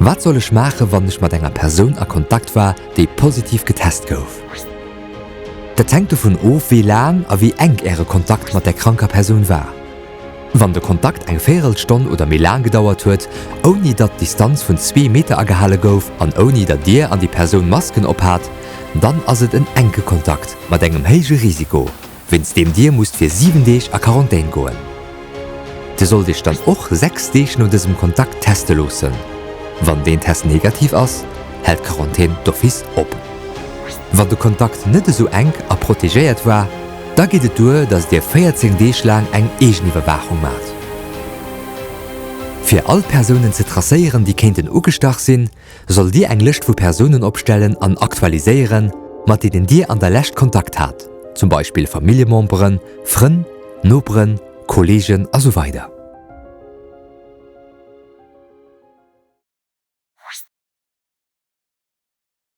Wat soll ech maachen, wann ech mat enger Persoun a Kontakt war, déi positiv getest gouf? Dat hänkt dovun of, wéi laang a wéi enk Äre Kontakt mat där kranker Persoun war. Wann de Kontakt eng Véierelstonn oder méi laang gedauert huet, ouni datt d'Distanz vun zwee Meter agehale gouf an ouni datt Dir an déi Persoun Masken ophat, dann ass et en enke Kontakt mat engem héije Risiko, wéinst deem Dir musst fir 7 Deeg a Quarantän goen. Dir sollt Iech dann och 6 Deeg no dësem Kontakt teste loossen. Wann deen Test negativ ass, hält d'Quarantän d'office op. Wann de Kontakt net esou enk a protegéiert war, da geet et duer, datt Dir 14 Deeg laang eng Eegeniwwerwaachung maacht. Fir all d'Persounen ze tracéieren, déi kéinten ugestach sinn, sollt Dir eng Lëscht vu Persounen opstellen an aktualiséieren, mat deenen Dir an der Lescht Kontakt hat, zum Beispill Familljememberen, Frënn, Noperen, Kolleegen a sou weider.